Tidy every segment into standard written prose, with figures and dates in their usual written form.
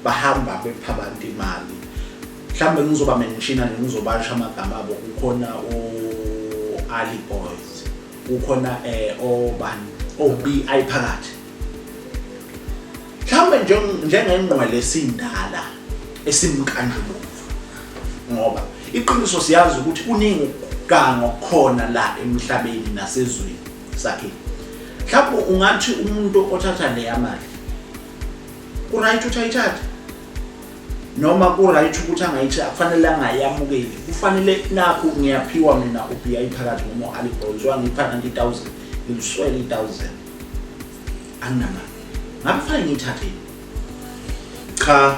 Bahamba bepha abantu imali. Mhlawumbe ngizoba mention nje, ngizobasho amagama abo. Kukhona o-Ali Boys, kukhona obani, o-BI phakathi. Mhlawumbe njengengqwele esindala esimkanjubomvu, ngoba iqiniso siyazi ukuthi kuningi ukuganga okukhona la emhlabeni nasezweni sakhe. Mhlawumbe ungathi umuntu othatha leya mali ku-right ukuthi ayithathe, noma ku-right ukuthi angayithi, akufanele angayamukeli. Kufanele nakhu ngiyaphiwa mina u-BI phakathi noma u-Ali Boys wangipha 90,000, ngiliswele i-1000, anginamali, ngabe kufanele ngiyithathe yini? Cha.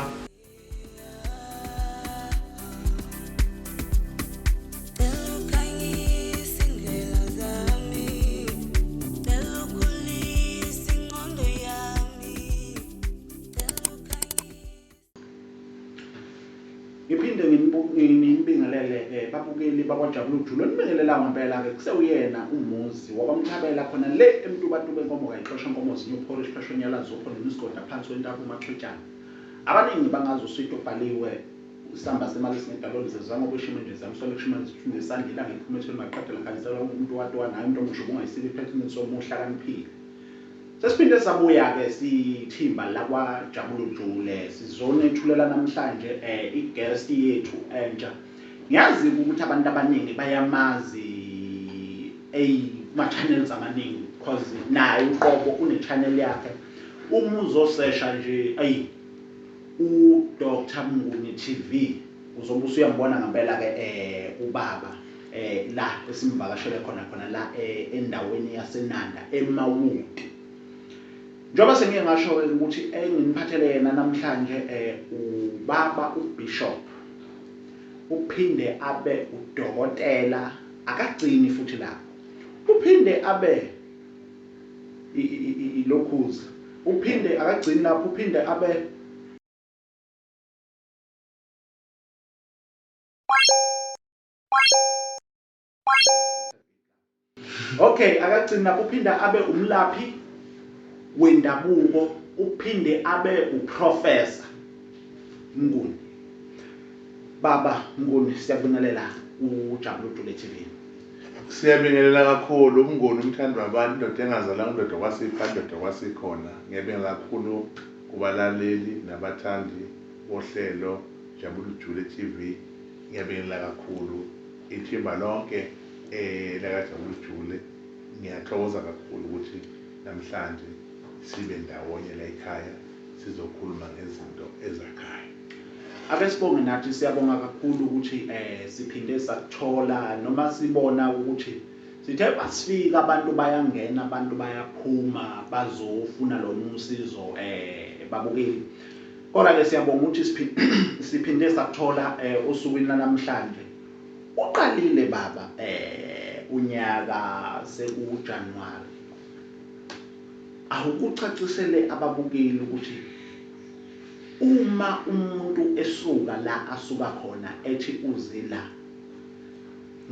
Ngiphinde nginibingelele babukeli bakwaJabula Ujulo. Nibingelela ngempela ke kusewuyena uMuzi wakwamthabela khona le eMtubatuba, enkomo kayixosha nkomo zinye uphorish phesho nyala zopho nemizigoda phansi wentaba uMachwetshana. Abaningi bangazi uswidi obhaliwe isamba semali esingedaloni zezwa ngokweshumi nje zamsola ekushimane zithunzi esandlela ngiphuma ethweni maqedela khanyiselwa umuntu watowa naye umuntu omusha ubungayisibi iphethe somuhlakaniphile. Sesiphinde sabuya-ke sithimba lakwaJabulu Jule, sizonethulela namhlanje i-guest yethu entsha. Ngiyazi ukuthi abantu abaningi bayamazi kuma-channels amaningi because naye uqobo une-channel yakhe. Uma uzosesha nje eyi u-Dr Mnguni TV uzobe usuyambona ngempela-ke ubaba la esimvakashele khona khona la endaweni yaseNanda eMawuti. Njengoba sengike ngasho-ke ukuthi enginiphathele yena namhlanje ubaba uBishop, uphinde abe udokotela, akagcini futhi lapho, uphinde abe ilokhuza, uphinde akagcini lapho, uphinde abe Okay, akagcini lapho, uphinda abe umlaphi wendabuko, uphinde abe uprofessor Mnguni. Baba Mnguni, siyakubingelela uJabula Ujule TV. Siyabingelela kakhulu uMnguni, umthandi wabantu, indoda engazalanga, indoda kwasipha, indoda kwasikhona. Ngiyabingelela kakhulu kubalaleli nabathandi bohlelo Jabula Ujule TV. Ngiyabingelela kakhulu ithimba lonke lakaJabula Ujule. Ngiyathokoza kakhulu ukuthi namhlanje sibe ndawonye la ekhaya sizokhuluma ngezinto ezakhayo. Ake sibonge nathi, siyabonga kakhulu ukuthi siphinde sakuthola, noma sibona ukuthi sithe masifika abantu bayangena, abantu bayaphuma bazofuna lona usizo babukeli. Kodwa-ke siyabonga ukuthi siphinde sakuthola osukwini lanamhlanje. Uqalile baba unyaka sekuJanuwari. Awukucacisele ababukeli ukuthi uma umuntu esuka la asuka khona ethi uze la,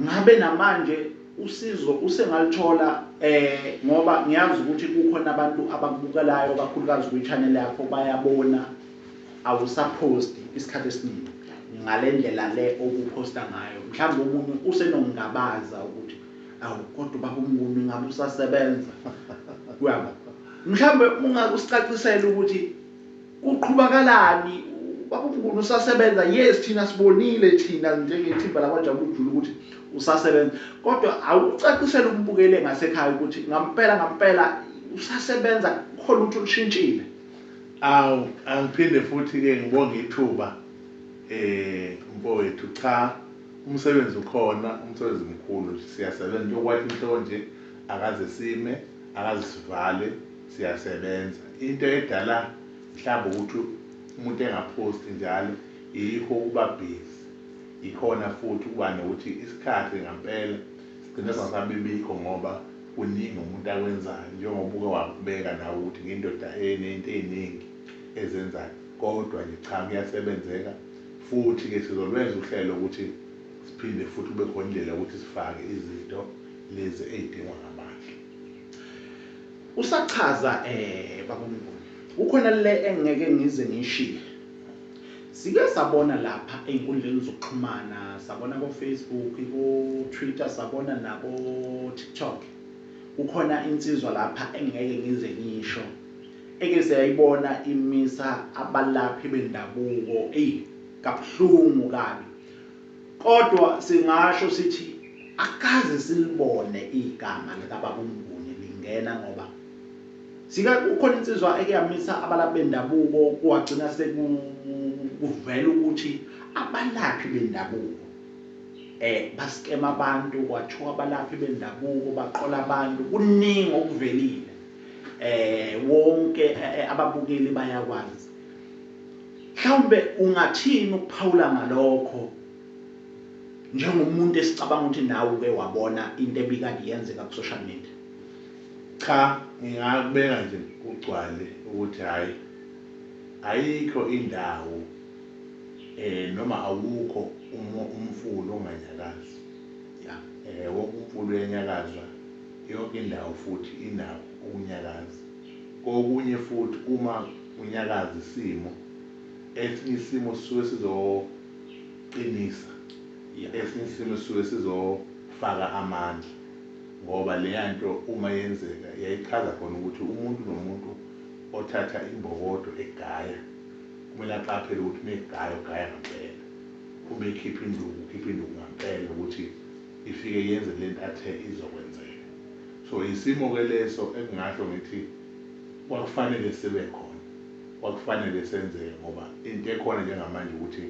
ngabe namanje usizo usengaluthola ngoba ngiyazi ukuthi kukhona abantu abakubukelayo kakhulukazi kwi-channel yakho, bayabona awusaphosti isikhathi esiningi ngale ndlela le obuphosta ngayo. Mhlawumbe omunye usenokungabaza ukuthi awu kodwa ubaba uMnguni ngabe usasebenza. Uyabo, mhlawumbe ungakusicacisela ukuthi kuqhubakalani, ubaba uMnguni usasebenza? Yes, thina sibonile, thina njengethimba lakwaJabula Ujule ukuthi usasebenza, kodwa awucacisele umbukele ngasekhaya ukuthi ngampela ngampela usasebenza, kukhona ukuthi olushintshile. Awu, angiphinde futhi-ke ngibonge ithuba mfowethu. Cha, umsebenzi ukhona, umsebenzi mkhulu nje, siyasebenza njengoba kwathi inhloko nje akaze sime, akaze sivale, siyasebenza. Into edala mhlawumbe ukuthi umuntu engaphosti njalo yikho ukuba busy, ikhona futhi ukuba nokuthi isikhathi ngampela sigcine singasabibikho ngoba kuningi umuntu akwenzayo, njengoba uke wakubeka nawe ukuthi ngiyindoda enento ey'ningi ezenzayo. Kodwa nje cha, kuyasebenzeka futhi-ke sizolwenza uhlelo ukuthi siphinde futhi kube khona indlela yokuthi sifake izinto lezi ey'dingwa ngabantu. Usachaza baba uMnguni, kukhona le engeke ngize ngishiye. Sike sabona lapha ey'nkundleni zokuxhumana, sabona ko-Facebook, ko-Twitter, sabona nako-TikTok. Kukhona insizwa lapha engingeke ngize ngisho eke siyayibona imisa abalaphi bendabuko eyi kabuhlungu kabi. Kodwa singasho sithi akaze silibone igama likababa uMnguni lingena ngoba Sike kukhona insizwa eke yamisa abalaphi bendabuko kwagcina sekuvela ukuthi abalaphi bendabuko baskema abantu kwathiwa abalaphi bendabuko baqola abantu kuningi okuvelile wonke ababukeli bayakwazi. Mhlawumbe ungathini ukuphawula ngalokho njengomuntu esicabanga ukuthi nawe uke wabona into ebikade yenzeka ku-social media? Cha ngingakubeka nje kugcwale ukuthi hhayi ayikho indawo noma awukho umfula onganyakazi. Wonke umfula uyanyakaza, yonke indawo futhi inakho ukunyakaza. Kokunye futhi uma kunyakaza isimo, esinye isimo sisuke sizoqinisa, esinye isimo sisuke sizofaka amandla. Ngoba leya nto uma yenzeka yayichaza khona ukuthi umuntu nomuntu othatha imbokodo egaya kumele aqaphele ukuthi uma egaya ugaya ngampela. Uma ekhipha induku ukhipha induku ngampela ukuthi ifike yenze le nto athe izokwenzeka. So isimo-ke leso engingasho ngithi kwakufanele sibe khona, kwakufanele senzeke ngoba into ekhona njengamanje ukuthi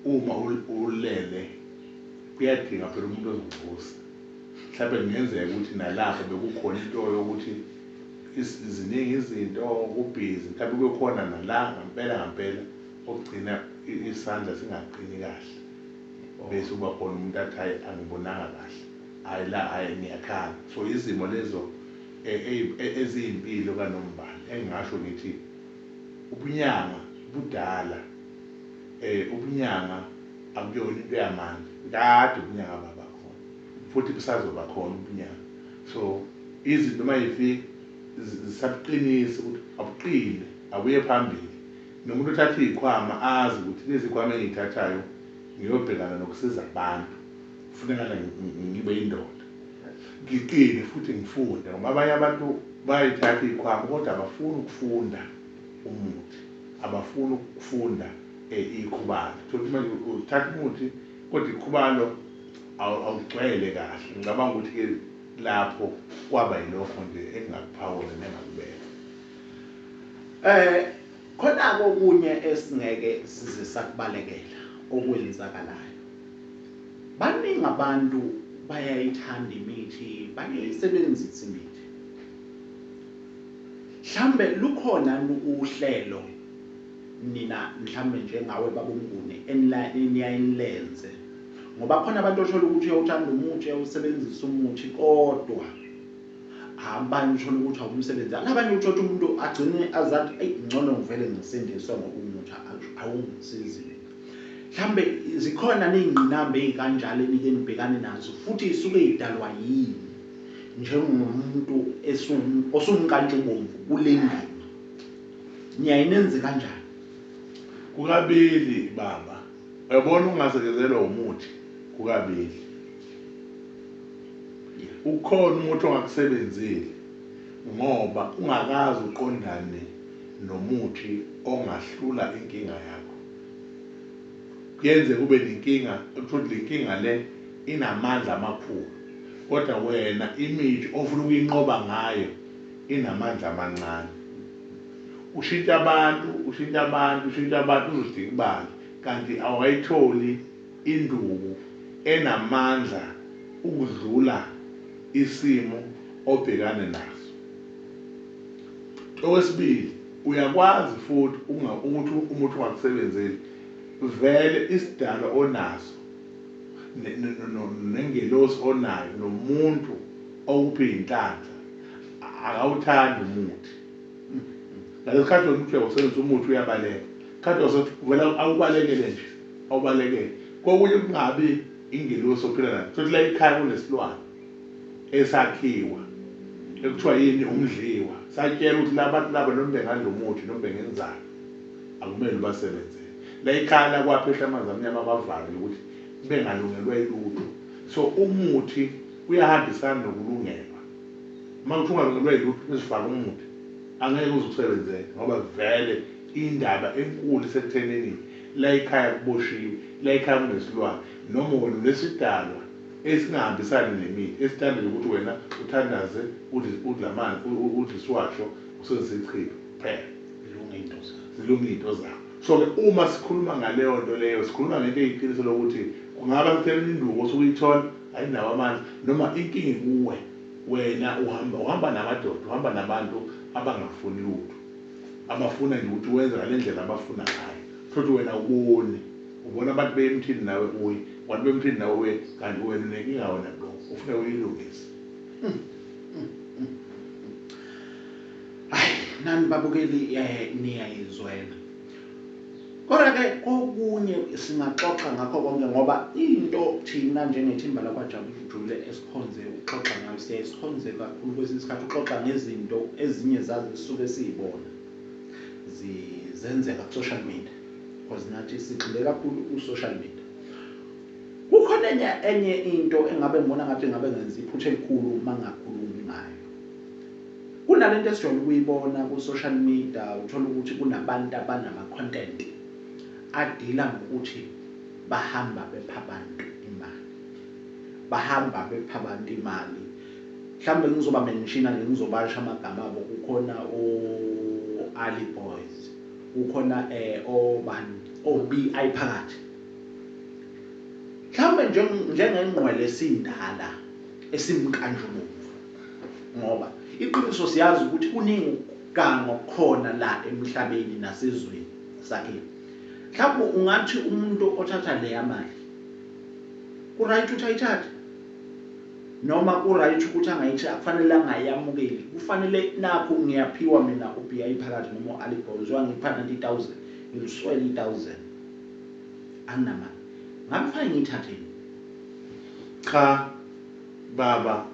uma ulele Kuyadinga phela umuntu ozokuvusa. Mhlawumbe kungenzeka ukuthi nalapho bekukhona into yokuthi ziningi izinto kubhizi mhlawumbe kubekhona nala ngampela ngampela okugcina isandla singaqini kahle bese kuba khona umuntu athi hhayi angibonanga kahle hhayi la hhayi ngiyakhala. So izimo lezo eziyimpilo kanombani engingasho ngithi ubunyanga budala ubunyanga akuyona into yamanje kade ubunyanga baba khona futhi busazoba khona ubunyanga. So izinto uma yifika zisabuqinisa ukuthi abuqine abuye phambili. Nomuntu othatha iy'khwama azi ukuthi lezi khwama engiy'thathayo ngiyobhekana nokusiza abantu, kufunekala ngibe indoda ngiqine futhi ngifunde, ngoba abanye abantu bayayithatha iy'khwama kodwa abafuni ukufunda umuthi, abafuni ukufunda ikhubalo. Thola ukuthi manje uthatha umuthi kodwa ikhubalo awugcwele kahle. Ngicabanga ukuthi-ke lapho kwaba yilokho nje engingakuphawula nengakubeka. Khona kokunye esingeke size sakubalekela okwenzakalayo. Baningi abantu bayayithanda imithi, bayayisebenzisa imithi. Mhlambe lukhona uhlelo nina mhlambe njengawe baba uMnguni eniyaye nilenze ngoba khona abantu othola ukuthi uyawuthanda umuthi uyawusebenzisa umuthi kodwa abanye uthola ukuthi awumsebenzi abanye uthola ukuthi umuntu agcine azathi eyi ngcono ngivele ngisindiswe ngoba umuthi awungisizi mina. Mhlambe zikhona ney'ngqinamba ey'kanjalo enike nibhekane nazo futhi isuke idalwa yini njengomuntu osumnkantshubomvu kule ndima niyaye nenze kanjani? Kukabili baba, uyabona ukungasekezelwa umuthi kukabili. Ukhona umuthi ongakusebenzeli ngoba ungakaze uqondane nomuthi ongahlula inkinga yakho. Kuyenzeka ube nenkinga uthole le nkinga le inamandla amakhulu kodwa wena imithi ofuna ukuyinqoba ngayo inamandla amancane. Ushintsha abantu, ushintsha abantu, ushintsha abantu uzodikibala kanti awayitholi induku enamandla ukudlula isimo obhekane naso. Okwesibili, uyakwazi futhi ukuthi umuthi ungakusebenzeli vele isidalwa onaso nengelosi onayo nomuntu okuphi inhlanhla akawuthandi umuthi. Ngalesi khathi wena uthi uyawusebenzisa umuthi uyabaleka. Khathi vele awubalekele nje, awubalekele. Kokunye kungabi ingelosi ophila nayo. Thothi la ekhaya kunesilwane esakhiwa ekuthiwa yini umdliwa. Satshela ukuthi la bantu laba noma bengadla umuthi noma bengenzani. Akumele ubasebenzele. La ekhaya la kwaphehla amanzi amnyama bavalwe ukuthi bengalungelwa ilutho. So umuthi uyahambisana nokulungelwa. Uma kuthi ungalungelwa yilutho uzifake umuthi angeke uze ukusebenzele ngoba vele indaba enkulu isekuthenini la ekhaya kuboshiwe, la ekhaya kunesilwane noma wena unesidalwa esingahambisani nemithi esithandela ukuthi wena uthandaze udle udle amanzi udle isiwasho usebenzise ichilo kuphela. Zilunge iy'nto zakho. Zilunge iy'nto zakho. So-ke uma sikhuluma ngaleyo nto leyo sikhuluma ngento eyiqiniso lokuthi kungaba sekuthenini induku osuke uyithola ayinawo amandla noma inkinga ikuwe wena uhamba uhamba namadoda uhamba nabantu abangafuni lutho abafuna nje ukuthi wenze ngale ndlela abafuna ngayo futhi wena uboni ubona abantu beye emthini nawe uye abantu bemthini nawe uye kanti wena unenkinga wena qo ufuna uyilungise. Hayi nani babukeli niyayizwela. Kodwa ke kokunye singaxoxa ngakho konke ngoba into thina njengethimba lakwaJabulujule esikhonze ukuxoxa ngayo siyaye sikhonze kakhulu kwesinye isikhathi uxoxa ngezinto ezinye zazo esisuke siyibona zenzeka ku-social media because nathi sigxile kakhulu ku-social media. Kukhona enye enye into engabe ngibona ngathi ngabe ngenza iphutha elikhulu uma ngingakhulumi ngayo. Kunalento esijwayele ukuyibona ku-social media uthola ukuthi kunabantu abanama-content adila ngokuthi bahamba bepha abantu imali. Bahamba bepha abantu imali. Mhlawumbe ngizoba mention nje ngizobasho amagama abo kukhona o-Ali Boys, kukhona obani o-BI phakathi. Mhlawumbe njengengqwele esindala esimkanjubomvu ngoba iqiniso siyazi ukuthi kuningi ukuganga okukhona la emhlabeni nasezweni sakhe. Mhlawumbe ungathi umuntu othatha leya mali ku-right ukuthi ayithathe noma ku-right ukuthi angayithi akufanele angayamukeli kufanele nakhu ngiyaphiwa mina u-BI phakathi noma u-Ali Boys wangipha 90,000 ngiluswele i-1000 anginamali ngabe kufanele ngiyithathe yini? Cha baba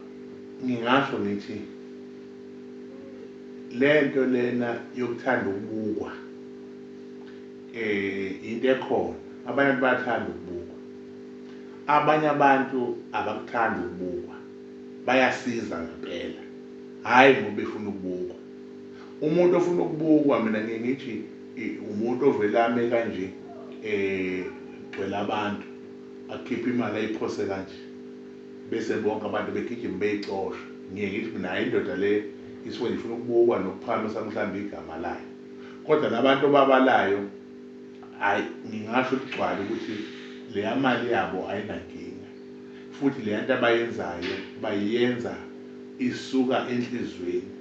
ngingasho ngithi lento lena yokuthanda ukubukwa into ekhona abanye abantu bayathanda ukubukwa abanye abantu abakuthanda ukubukwa bayasiza ngempela hhayi ngoba befuna ukubukwa umuntu ofuna ukubukwa mina ngiye ngithi umuntu ovele ame kanje gcwele abantu akhiphe imali ayiphose kanje bese bonke abantu begijima beyicosha ngiye ngithi mina hayi indoda le isuke ifuna ukubukwa nokuphakamisa mhlawumbe igama layo kodwa labantu obabalayo hayi ngingasho ligcwale ukuthi leya mali yabo ayinankinga futhi leya nto abayenzayo bayenza isuka enhliziyweni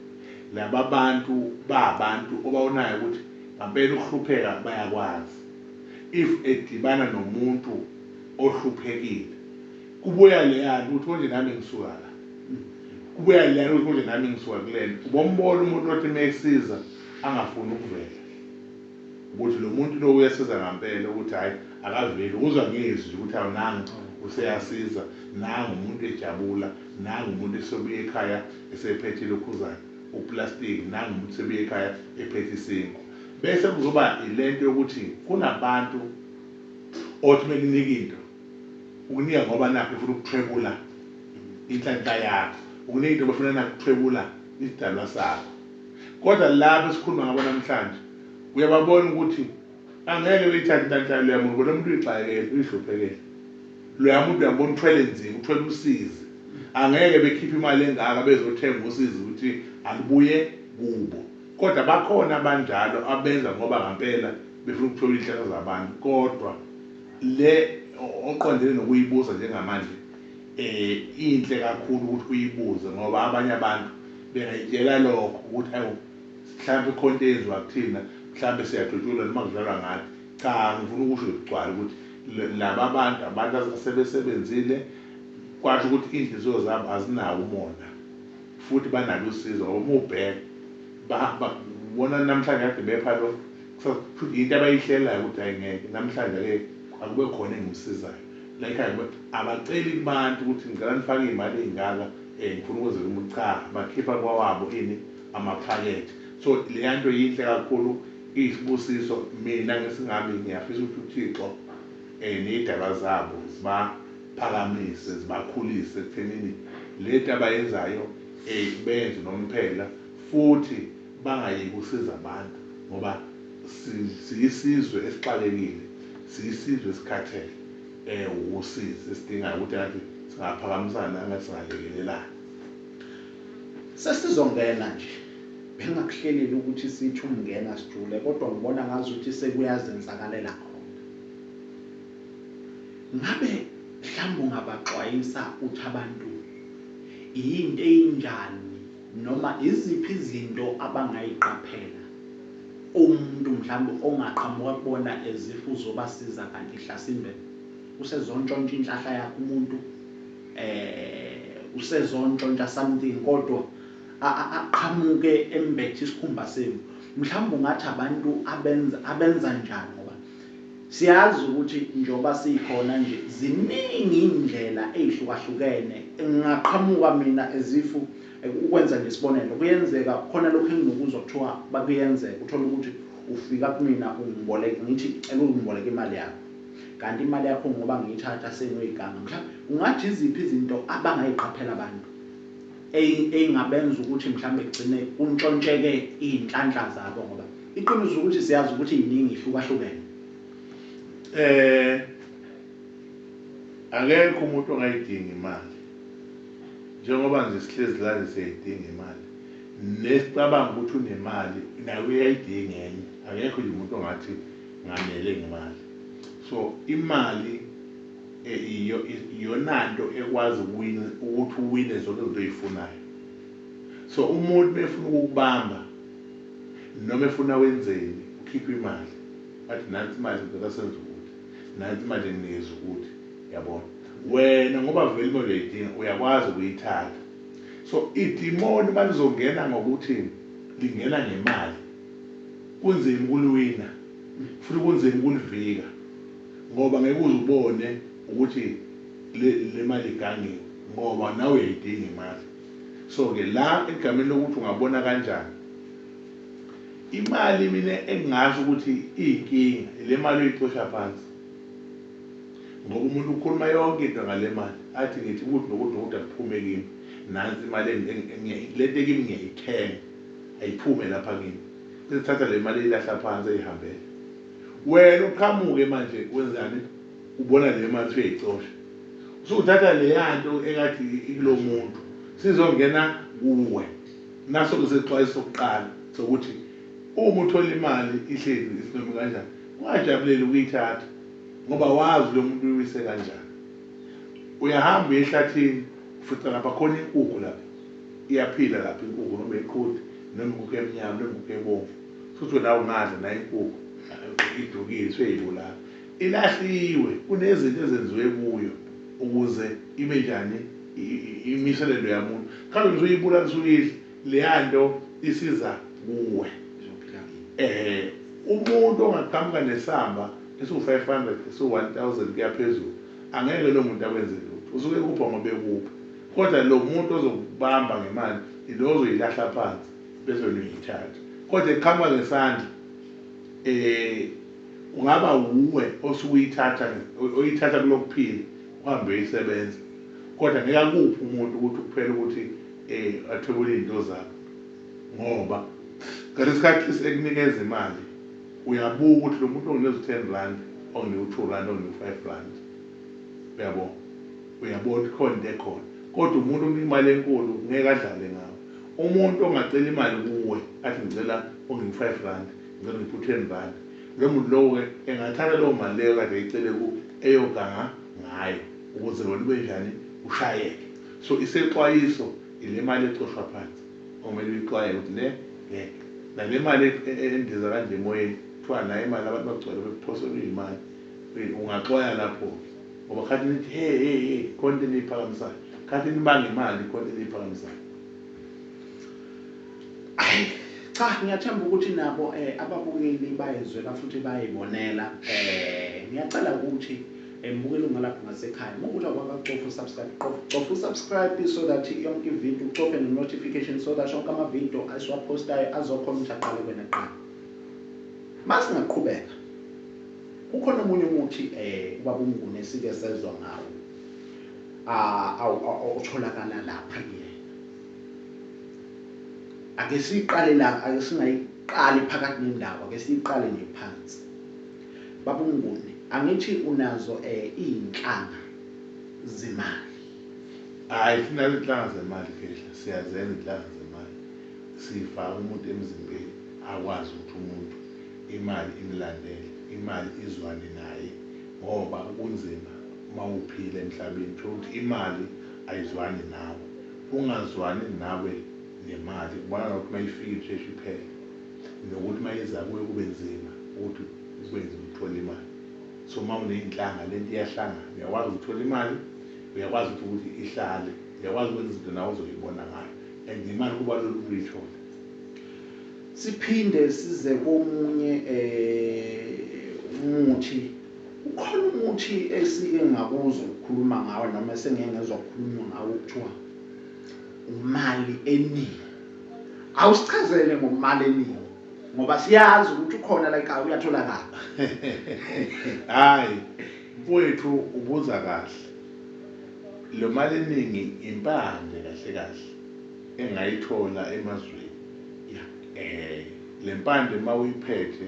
laba bantu babantu obabonayo ukuthi ngampela ukuhlupheka bayakwazi if edibana nomuntu ohluphekile kubuya leya nto ukuthi konje nami ngisuka la kubuya leya nto ukuthi konje nami ngisuka kulena ubombona umuntu othi mesiza angafuni ukuvela ukuthi lo muntu lo uyasiza ngampela ukuthi hhayi akaveli uzwa ngezwi nje ukuthi awunangu useyasiza nangu umuntu ejabula nangu umuntu esebuye ekhaya esephethe ilokhuzana uplastiki nangu umuntu esebuye ekhaya ephethe isinkwa bese kuzoba ilento yokuthi kunabantu othi bekunika into ukunika ngoba nakho ufuna ukuthwebula inhlanhla yakho ukunika into bafuna nakho ukuthwebula isidalwa sakho kodwa laba esikhuluma ngabo namhlanje uyababona ukuthi angeke beyithathe inhlanhla loya muntu bona umuntu uyixakekele uyihluphekele loya muntu uyambona uthwele nzima uthwele usizi angeke bekhiphe imali engaka bezothenga usizi ukuthi alubuye kubo kodwa bakhona abanjalo abenza ngoba ngampela befuna ukuthola iy'nhlahla zabantu kodwa le oqondene nokuyibuza njengamanje inhle kakhulu ukuthi uyibuze ngoba abanye abantu bengayitshela lokho ukuthi awu mhlawumbe ikhona into eyenziwa kuthina mhlawumbe siyadutshulwa noma kudlalwa ngathi cha ngifuna ukusho kugcwale ukuthi laba bantu abantu asebesebenzile kwasho ukuthi iy'nhliziyo zabo azinawo umona futhi banalo usizo ngoba uma ubheka bona namhlanje kade bepha lo futhi into abayihlelayo ukuthi hayi ngeke namhlanje-ke akube khona engimsizayo la ekhaya abaceli kubantu ukuthi ngicela nifake iy'mali ey'ngaka ngifuna ukwenzela umuntu cha bakhipha kwawabo ini amaphakethe so leya nto yinhle kakhulu. Iyisibusiso mina ngesingami, ngiyafisa ukuthi uThixo ney'dalwa zabo zibaphakamise, zibakhulise ekuthenini lento abayenzayo benze nomphela, futhi bangayeki ukusiza abantu, ngoba siyisizwe esixakekile, siyisizwe esikhathele usizi, esidingayo ukuthi ngathi singaphakamisana, angathi singalekelelana. Sesizongena nje, bengakuhlelile ukuthi sithi umngena sijule, kodwa ngibona ngazuthi sekuyazenzakalela khona. Ngabe mhlawumbe ungabaxwayisa uthi abantu yinto eyinjani noma iziphi izinto abangayiqaphela umuntu mhlawumbe ongaqhamuka kubona ezifu uzobasiza, kanti hlasimbe usezontshontsha inhlahla yakhe umuntu, usezontshontsha something, kodwa aqhamuke embethe isikhumba semvu. Mhlawumbe ungathi abantu abenza njani, ngoba siyazi ukuthi njengoba sikhona nje ziningi indlela ezihlukahlukene. Ngingaqhamuka mina ezifu ukwenza nje isibonelo, kuyenzeka khona lokho enginokuzwa kuthiwa bakuyenzeka, uthola ukuthi ufika kumina ungiboleke, ngithi cela ungiboleke imali yakho, kanti imali yakho ngoba ngiyithatha sengiyiganga. Mhlawumbe ungathi iziphi izinto abangayiqaphela abantu eyingabenza ukuthi mhlawumbe kugcine kuntshontsheke iy'nhlanhla zabo, ngoba iqiniso ukuthi siyazi ukuthi iningi ihlukahlukene. Akekho umuntu ongayidingi imali, njengoba nje sihlezi la nje siyayidinga imali, nesicabanga ukuthi unemali naye uyayidinga enye. Akekho nje umuntu ongathi nganele ngemali. So imali iyonanto ekwazi ukuthi uwine zonke izinto oyifunayo. So umuntu befuna ukukubamba noma efuna wenzeni, ukhipha imali, athi nansi imali ngicela senze ukuthi, nansi imali nginikeza ukuthi, yabona wena ngoba vele imali uyayidinga, uyakwazi ukuyithatha. So idimoni malizongena ngokuthi lingena ngemali, kunzima ukuliwina futhi kunzima ukulivika, ngoba ngeke uze ubone ukuthi le mali igangiwe, ngoba nawe uyayidinga imali. So ke la egameni lokuthi ungabona kanjani imali, mina engingasho ukuthi iyinkinga le mali oyicosha phansi, ngoba umuntu ukhuluma yonke into ngale mali, athi ngithi ukuthi nokuthi nokuthi akuphume kimi, nansi imali lento kimi ngiyayithenga, ayiphume lapha kimi, bese thatha le mali ilahla phansi eyihambele. Wena uqhamuke manje wenzani, ubona le mali usuyayicosha, usuthatha leyanto ekathi ikulo muntu sizongena kuwe. Naso ke sexwayiso sokuqala sokuthi uma uthola imali ihlezi isinoma kanjani, ungajabuleli ukuyithatha, ngoba wazi lo muntu uyise kanjani. Uyahamba uye ehlathini, ufica lapha khona inkukhu, lapha iyaphila lapha inkukhu, noma iqhude, noma inkukhu emnyama, noma inkukhu ebomvu, futhi wena ungadla nayo inkukhu idukile, usuyayibulala, ilahliwe. Kunezinto ezenziwe kuyo ukuze ibe njani imiselelo yamuntu, mhlawumbe usuyibulala usuyidla leya nto isiza kuwe. Umuntu ongaqhamuka nesamba esiwu-500, esiwu-1000 kuya phezulu, angeke lo muntu akwenze lutho, usuke ekupha ngoba ekupha. Kodwa lo muntu ozokubamba ngemali ilo ozoyilahla phansi bese wena uyithatha. Kodwa eqhamuka ngesandla, ungaba wuwe osukuyithatha, oyithatha kulokuphila uhambe uyisebenza, kodwa ngeke akuphi umuntu ukuthi kuphela ukuthi athwebule izinto zakho, ngoba ngalesikhathi ekunikeza imali uyabuka ukuthi lo muntu onginikeza u-10 rand, onginika u-2 rand, onginika u-5 rand, uyabo, uyabona ukuthi khona into ekhona. Kodwa umuntu onika imali enkulu ngeke adlale ngawo. Umuntu ongacela imali kuwe athi ngicela onginika u-5 rand, ngicela ngiphe u-10 rand, lo muntu lowo-ke engathatha leyo mali leyo kade eyicele ku eyoganga ngayo ukuze wena ube njani, ushayeke. So isexwayiso ile mali ecoshwa phansi okumele uyixwaye ukuthi le ngeke, nale mali endiza kanje emoyeni kuthiwa nayo imali, abantu bagcwele bephoselwa iy'mali, ungaxwaya lapho-ke, ngoba khathi nithi he he he khona into eniyiphakamisayo, khathi nibanga imali khona into eniyiphakamisayo. Ayi cha, ngiyathemba ukuthi nabo ababukeli bayezwela futhi bayibonela. Ngiyacela ukuthi mbukeli ungalapho ngasekhaya, uma ukuthi awukakacofi usubscribe, cofa usubscribe so that yonke ivideo ucofe ne-notification so that yonke amavidiyo esiwaphostayo azokhona ukuthi aqale kwena kuqala. Masingaqhubeka, kukhona omunye umuthi ubaba uMnguni esike sezwa ngawo otholakala lapha kuyena. Ake siyiqale la, ake singayiqali phakathi nendawo, ake siyiqale nje phansi. Baba uMnguni, angithi unazo iy'nhlanga zemali? Hhayi, sinazo iy'nhlanga zemali Khehla, siyazenza iy'nhlanga zemali. Siyifaka umuntu emzimbeni akwazi ukuthi umuntu imali imlandele, imali izwane naye ngoba kunzima uma uphila emhlabeni thola ukuthi imali ayizwani nawe. Ungazwani nawe nemali kubona nokuthi uma ifika isheshe iphele nokuthi uma iza kuwe kube nzima ukuthi kube nzima ukuthola imali. So uma uney'nhlanga lento iyahlangana, uyakwazi ukuthola imali, uyakwazi ukuthi ihlale, uyakwazi ukwenza izinto nawe ozoyibona ngayo and imali kuba lula ukuyithola. Siphinde size komunye umuthi. Ukhona umuthi esike ngakuzwa ukukhuluma ngawo noma esengike ngezwa kukhulunywa ngawo okuthiwa umali eningi. Awusichazele ngomali eningi ngoba siyazi ukuthi ukhona la ekhaya uyatholakala. Hhayi mfowethu ubuza kahle. Lo mali eningi impande kahle kahle engayithola emazweni. Le mpande uma uyiphethe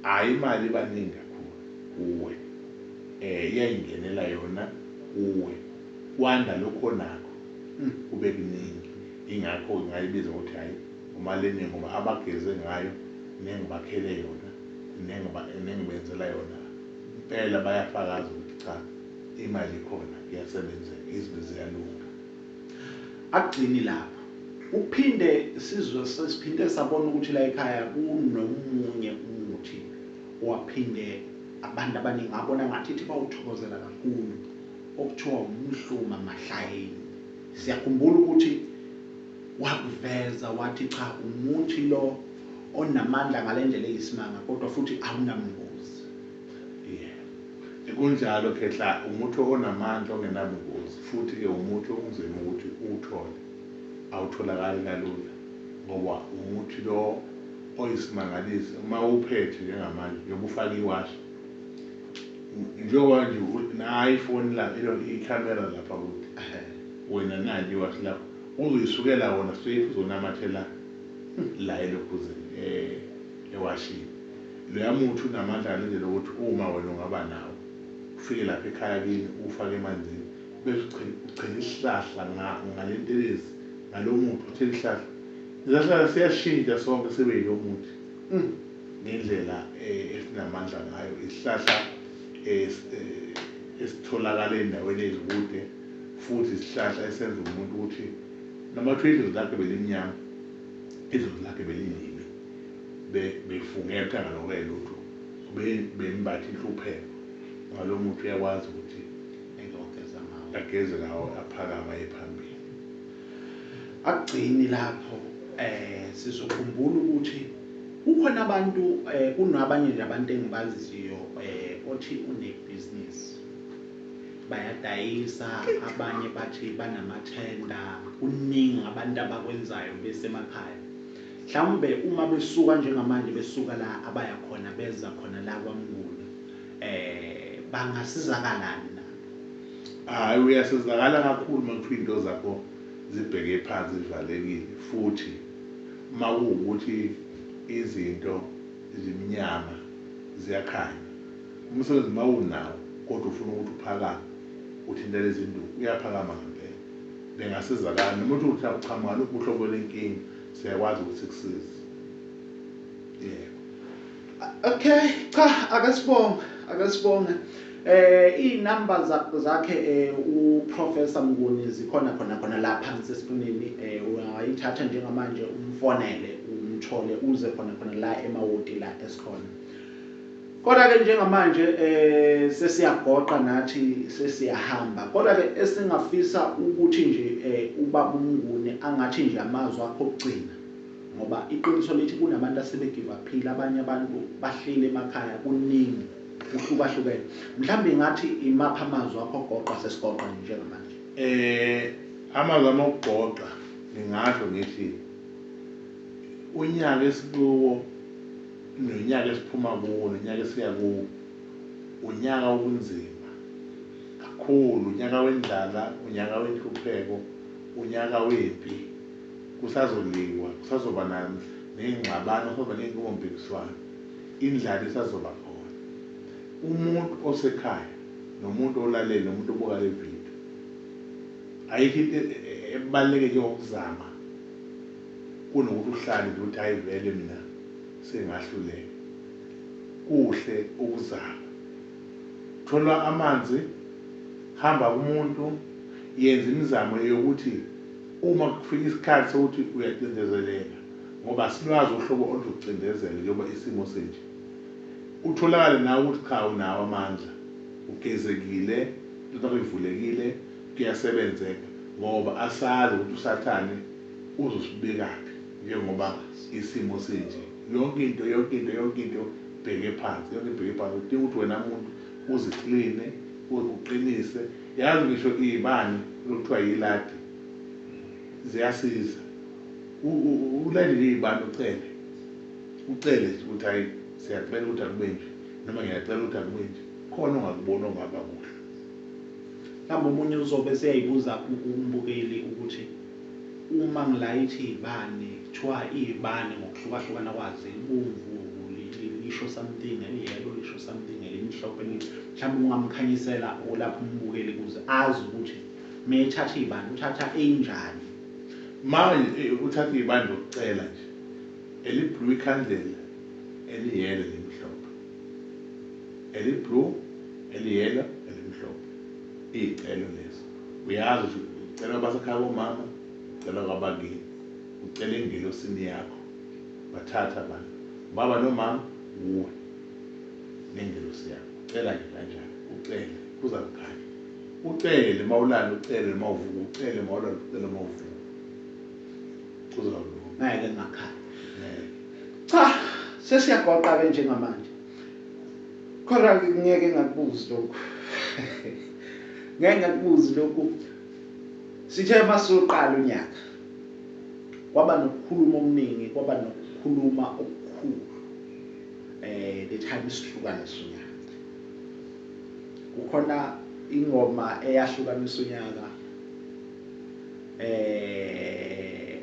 hhayi imali ibaningi kakhulu kuwe. Iyayingenela yona kuwe. Kwanda lokhu onakho kube kuningi. Ingakho ngayibiza ngokuthi hhayi imali eningi ngoba abageze ngayo nengibakhele yona nengibenzela yona impela bayafakaza ukuthi cha imali ikhona iyasebenzeka izinto ziyalunga. Akugcini lapho. Uphinde sizwe sesiphinde sabona ukuthi la ekhaya kunomunye umuthi owaphinde abantu abaningi ngabona ngathi ithi bawuthokozela kakhulu okuthiwa umhluma mahlayeni. Siyakhumbula ukuthi wakuveza wathi cha umuthi lo onamandla ngale ndlela eyisimanga kodwa futhi awunabungozi. Yeah. Kunjalo Khehla, umuthi onamandla ongenabungozi futhi-ke umuthi okunzima ukuthi uwuthole, awutholakali kalula ngoba umuthi lo oyisimangaliso uma uwuphethe njengamanje njengoba ufake iwashi njengoba nje nayi ifoni la ikhamera lapha kude wena nali iwashi lakho uzoyisukela wona straight uzonamathela la elokhuzeni ewashini. Loya muthi unamandla ngale ndlela yokuthi uma wena ungaba nawo ufike lapha ekhaya kini uwufake emanzini bese uchela isihlahla ngale ntelezi ngalo muthi uthela isihlahla. Lesihlahla siyashintsha sonke sibe yilo muthi ngendlela esinamandla ngayo. Isihlahla esitholakala ey'ndaweni ey'kude futhi isihlahla esenza umuntu ukuthi noma kuthiwa idlozi lakhe belimnyama, idlozi lakhe belilibi, befungela ukuthi angalokele lutho, bembatha inhlupheko. Ngalo muthi uyakwazi ukuthi ageze ngawo aphakame aye phambili. Akugcini lapho, sizokhumbula ukuthi kukhona abantu kunabanye nje abantu engibaziyo othi unebhizinisi bayadayisa, abanye bathi banamathenda, kuningi abantu abakwenzayo besemakhaya. Mhlawumbe uma besuka njengamanje besuka la abaya khona beza khona la kwaMnguni bangasizakalani nabo? Hhayi, uyasizakala kakhulu uma kuthiwa iy'nto zakho zibheke phansi zivalekile futhi uma kuwukuthi izinto zimnyama ziyakhanya. Umsebenzi uma unawo kodwa ufuna ukuthi uphakame uthinta lezi nduku uyaphakama ngempela. Bengasizakala noma uthi uthi akuchamuka lokhu uhlobo lenkinga siyakwazi ukuthi sikusize. Yebo. Okay, cha akasibonge, akasibonge. Iy'namba zakhe uProfessor Mnguni zikhona khona khona lapha ngisesifonini, ungayithatha njengamanje umfonele umthole uze khona khona la emawoti la esikhona. Kodwa-ke njengamanje sesiyagoqa nathi sesiyahamba. Kodwa-ke esingafisa ukuthi nje ubaba uMnguni angathi nje amazwi akho okugcina ngoba iqiniso lithi kunabantu asebegive up-ile, abanye abantu bahleli emakhaya kuningi kuhlukahlukene. Mhlawumbe ngathi imaphi amazwi akho okugoqa sesigoqa nje njengamanje? Amazwi ami okugoqa ngingasho ngithi unyaka esikuwo Nonyaka esiphuma kuwo nonyaka esiya kuwo unyaka obunzima kakhulu, unyaka wendlala, unyaka wenhlupheko, unyaka wempi. Kusazoliwa, kusazoba ney'ngxabano, kusazoba ney'nkulumompikiswano, indlala isazoba khona. Umuntu osekhaya nomuntu olalele nomuntu obuka le video, ayikho into ebaluleke njengokuzama kunokuthi uhlale nje uthi hhayi vele mina sengahluleka. Kuhle ukuzama. Thola amanzi, hamba kumuntu, yenza imizamo yokuthi uma kufika isikhathi sokuthi uyacindezeleka, ngoba asilwazi uhlobo oluzokucindezela njengoba isimo sinje, utholakale nawe ukuthi cha unawo amandla, ugezekile, into yakho ivulekile, kuyasebenzeka ngoba asazi ukuthi uSathane uzosibekaphi njengoba isimo sinje. Yonke into, yonke into, yonke into ibheke phansi, yonke ibheke phansi. Kudinga ukuthi wena muntu uzikline, uqinise. Yazi ngisho iy'bani lokuthiwa yiladi ziyasiza. Ulandele iy'bani ucele, ucele nje ukuthi hhayi siyacela ukuthi akube nje noma ngiyacela ukuthi akube nje. Khona ongakuboni okungaba kuhle. Mhlawumbe omunye uzobe eseyayibuza umbukeli ukuthi uma ngilayitha iy'bani kuthiwa iy'bani ngokuhlukahlukana kwazo elibomvu lisho something, eliyelo lisho something, elimhlophe mhlawumbe ungamkhanyisela lapho umbukeli ukuze azi ukuthi uma ethatha iy'bani uthatha eyinjani. Manje uthatha iy'bani zokucela nje, eli-blue ikhandlela, eliyelo elimhlophe, eli-blue, eliyelo, elimhlophe, iy'celo lezo. Uyazi ukuthi ucela kwabasekhaya komama, ucela kwabakini, ucela engelosini yakho. Bathatha abantu, ubaba nomama, wuwe nengelosi yakho. Ucela nje kanjalo, ucele kuza kukhanya. Ucele mawulala, ucele mawuvuka, ucele mawulala, ucele mawuvuka. Kuza kulunga. Ngeke ngakhala. Ngeke. Cha, sesiyagoqa ke njengamanje. Kodwa ngeke ngakubuzi lokhu. Ngeke ngakubuzi lokhu. Sithe masuqala unyaka kwaba nokukhuluma okuningi, kwaba nokukhuluma okukhulu. The time isihlukanisa unyaka. Kukhona ingoma eyahlukanisa unyaka.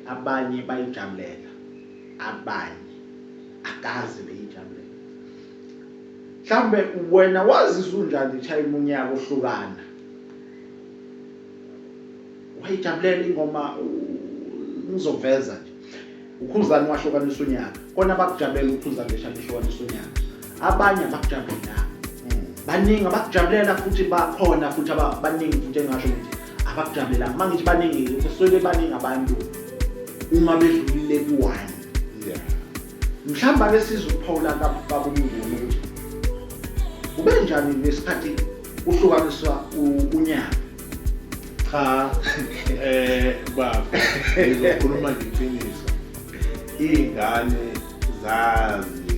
Abanye bayijabulela, abanye akaze beyijabulela. Mhlawumbe wena wazizwa unjani time unyaka uhlukana? Wayijabulela ingoma? Ngizoveza nje uKhuzani wahlukanisa unyaka, kona abakujabulela uKhuzani leshana ehlukanisa unyaka, abanye abakujabulelanga. Baningi abakujabulela futhi bakhona futhi baningi futhi engasho ukuthi abakujabulelanga. Uma ngithi baningi kusuke bebaningi abantu uma bedlulile ku-one. Mhlawumbe ake size ukuphawula baba uMnguni ukuthi ube njani ngesikhathi uhlukaniswa unyaka. Cha, baba, ngizokhuluma nje iqiniso. Iy'ngane zazi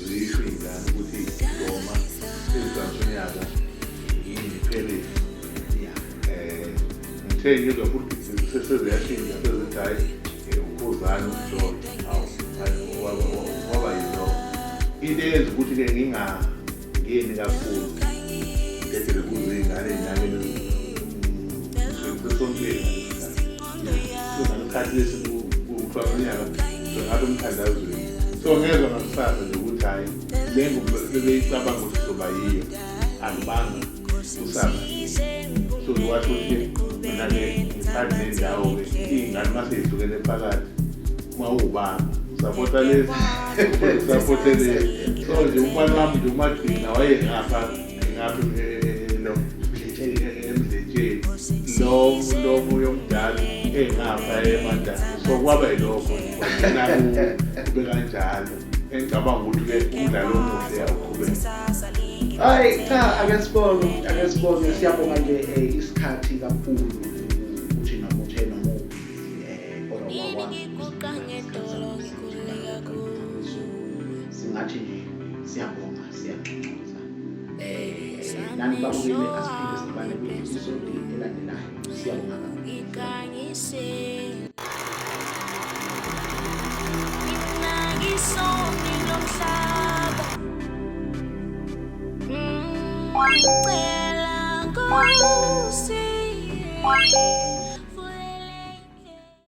zisho iy'ngane ukuthi ingoma ezihlukanisa unyaka yini Ngithe ngizwa futhi seseziyashintsha sezithi hhayi uKhuzani umjolo. Hawu, kwaba yilokho. Into eyenza ukuthi-ke ngingangeni kakhulu ngidedele kuzo iy'ngane ey'nyakeni esontweni ngalesi sikhathi. Ngalesi lesi kuthiwa unyaka ngabe emthandazweni. So ngezwa ngakusasa nje ukuthi hhayi le ngoma bebeyicabanga ukuthi kuzoba yiyo akubanga kusaba yiyo. So ngiwasho ukuthi mina-ke ngiphathi nendawo-ke iy'ngane uma sey'hlukene phakathi uma uwubaba usapota lesi usapote lesi. So nje umfana wami nje umagcina wayengapha ngapha lo emdletsheni lo lo omunye omdala engapha eMandaba. So kwaba yilokho nje kube kanjalo. Engicabanga ukuthi-ke umdlalo omuhle awuqhubeke. Hayi cha, ake sibonge, ake sibonge, siyabonga nje isikhathi kakhulu ukuthi noma uthe noma kodwa wakwazi singathi nje siyabonga, siyanxenxoza. Nani babukele, asiphinde sidibane kwi-episode elandelayo. Siyabonga kakhulu. Ngicela Nkosi.